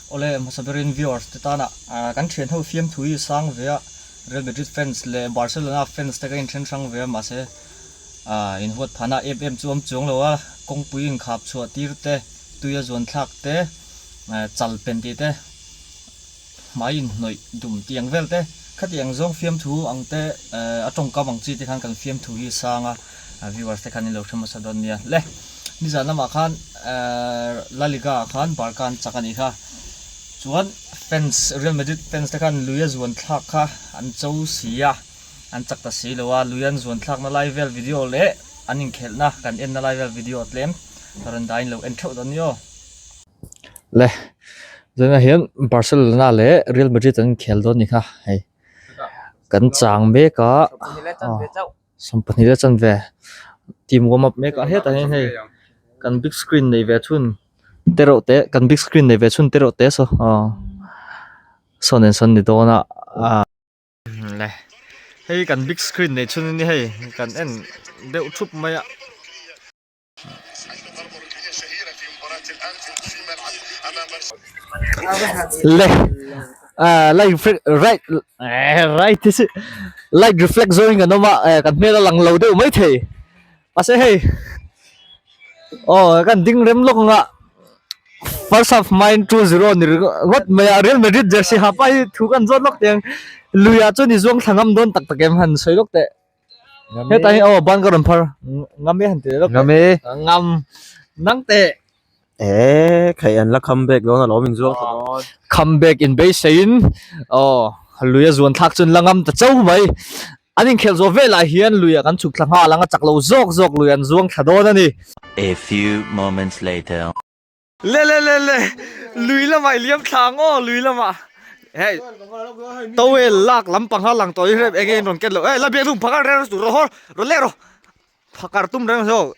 Awle hmasa berin viewers te tana kan thian ho fiamthu hi sang ve a, Real Madrid fans leh Barcelona fans te ka inthen hrang ve a mahse inhuat phahna em em chu awm chuang lo a, kawngpui inkhap chhuah tir te, tui a zuan thlak te, chal pen tih te, hmai inhnawih dum tih ang vel te, khatiang zawng fiamthu ang te a tawngkam ang chi te khan kan fiamthu hi sang a, viewers te khan in lo hre hmasa dawn nia. Le, nizan lamah khan La Liga ah khan Barca an chak a nih kha. Chuan fans, Real Madrid fans te khan lui a zuan thlak kha an cho si a, an chak ta si lo a, lui an zuan thlakna lai vel video leh an inkhelhna kan enna lai vel video tlem ka rawn dah in lo en theuh dawn nia aw. Le, tunah hian Barcelona leh Real Madrid an inkhel dawn a ni kha hei kan chang mek a 20 leh chanve team warm up mek a hetah hian hei kan big screen nei ve chhun te reuh te kan big screen nei ve chhun te reuh te saw aw saw nen sawn ni dawn a ah. Le hei kan big screen nei chhun a ni hei kan en deuh thup mai a. Le ah light reflect right right hi chu light reflect zawngin kan awm a eh kan hmel a lang lo deuh mai thei mahse hei aw kan ding rem lawk ang a first half hmain 2-0 ni ringawt mai a Real Madrid jersey ha pa hi thu kan zawt lawk teh ang luiah chuan i zuang thla ngam dawn tak tak em han sawi lawk teh. Hetah hi aw ban ka rawn phar ngam e han ti lawk Ngam e. Ngam nang teh. E khai an la come back dawn alawm in zuang tha dawn. Come back in beiseiin aw lui a zuan thlak chuan la ngam ta chauh mai. An inkhelh zawh velah hian luiah kan chhuk thla nghal ang a chak lo zawk zawk lui an zuang thla dawn a ni. A few moments later. Le le le le lui lamah i liam thla ang aw lui lamah hei towel lak lampang kha lang tawh hi eng enge in rawn ken loh eh la biak hnung phakar reng tur rawh haw rawn leh rawh phakar tum reng zawk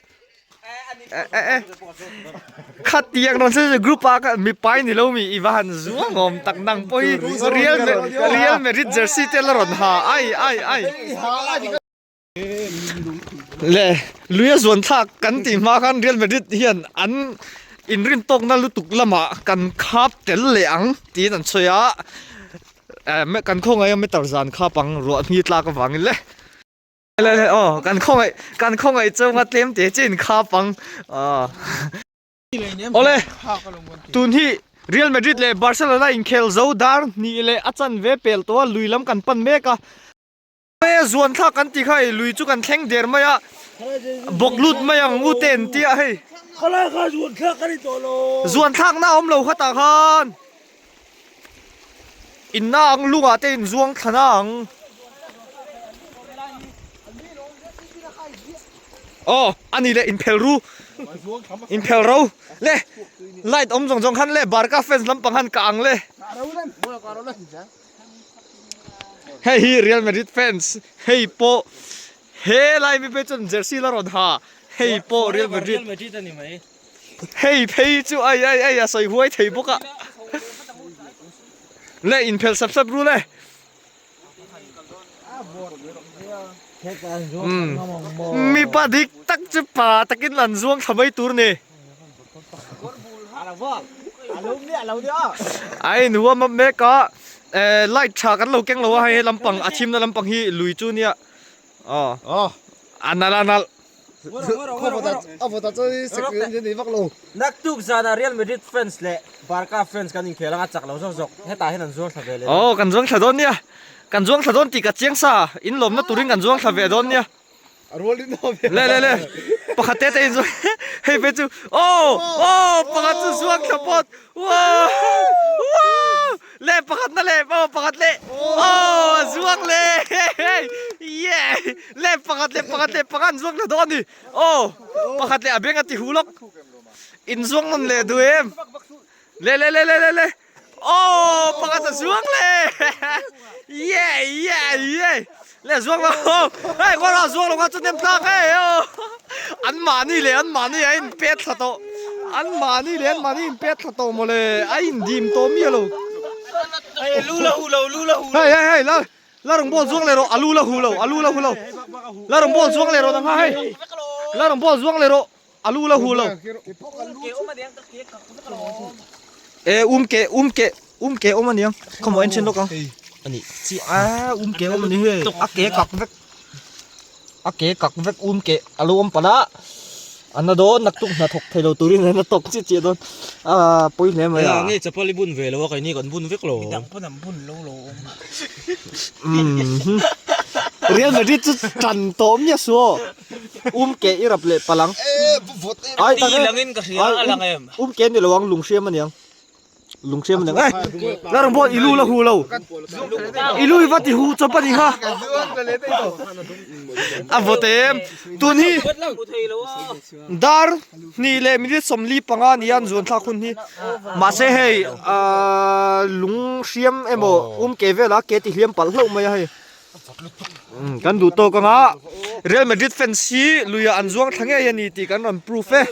eh eh eh khatiang rawn sawi group ah khan mipa i ni lo mi i va han zuang awm tak nang pawh hi real real madrid jersey te la rawn ha ai ai ai. Le lui a zuan thlak kan tih hma khan Real Madrid hian an inrin tawkna lutuk lamah kan khap tel leh ang tiin an sawi a eh kan khawngaih a meter zan khap ang ruah hmi tlak avangin le le le aw kan khawngaih kan khawngaih chunga tlem te che in khap ang ah. Awle, tun hi Real Madrid leh Barcelona inkhel zo dar hnih leh a chanve pel tawh a lui lam kan pan mek a. E zuan thlak kan tih kha hei lui chu kan thleng der mai a bawk lut mai ang u te an tia hei Khalai kha zuan thlak a ni tawh lo. Zuan thlak na a awm lo kha tah khan inna ang lungah te in zuang thla na ang. Aw a ni le inphel ru inphel ro le light awm zawng zawng khan le Barca fans lampang khan ka ang le. Hei hi Real Madrid fans hei pawh he lai mi phei chuan jersey la rawn ha hei pawh Real Madrid hei phei chu ai ai ai a sawi huai thei bawk a le inphel sap sap ru le mipa dik tak chu pa takin an zuang thla mai tur ni. Ai nu a map mek a eh light tha kan lo keng lo a hei lampang a thimna lampang hi lui chu nia aw a nal a nal Naktuk zana Real Madrid fans leh Barca fans kan inkhel anga chak lo zawk zawk hetah hian an zuang thla ve leh aw kan zuang thla dawn nia kan zuang thla dawn tih ka chiang sa in lawmna turin kan zuang thla ve dawn nia. Le le le pakhat te te in zuang hei ve chu oh oh pakhat chu zuang thla pawt wow wow le pakhat na le oh pakhat le oh zuang le yeah le pakhat le pakhat le pakhat an zuang thla dawn ni oh pakhat le a beng a ti hu lawk in zuang nawn leh duh em le le le le le le Oh, pakhat a zuang le. Yeah, yeah, yeah. Le zuang lo. Hey, ko ra zuang lo nga chu nem tlak e. Oh. An mani le an mani a in pet thla to. An mani le an mani in pet thla to mo le. A in dim to mi lo. Hey, lu la hu lo, lu la hu. Hey, hey, hey, la la rong ball zuang le ro, alu la hu lo, alu la hu lo. La rong ball zuang le ro nang ha hey. La rong ball zuang le ro, alu la hu lo. E um ke um ke um ke awm aniang khawmaw en chhin lawk ang ani chi a um ke awm ani hei a ke kak vek a ke kak vek um ke a lo awm palh a a na dawn naktuk hna thawk thei lo turin a na tawk chiah chiah dawn a pawi hle mai a. Nge chapal i bun ve lo a keini kan bun vek lo. Midang pawn an bun lo lo awm. Real Madrid chu tan tawh miah suh aw um ke i rap leh palh ang. Ai tak e. Langin ka hria a lang em. Um ke ni lo ang lung hriam aniang. Lung hriam aniang. Ei la rawn bawt i lu la hu lo. I lu i va ti hu chawp ani kha. A vawt em. Tun hi dar hnih leh minute 45 nia an zuan thlak hun hi. Mahse hei lung hriam emaw um ke vela ke ti hliam palh hlauh mai a hei. Kan duh tawk anga Real Madrid fans hi luiah an zuang thla ngei a ni tih kan rawn proof e.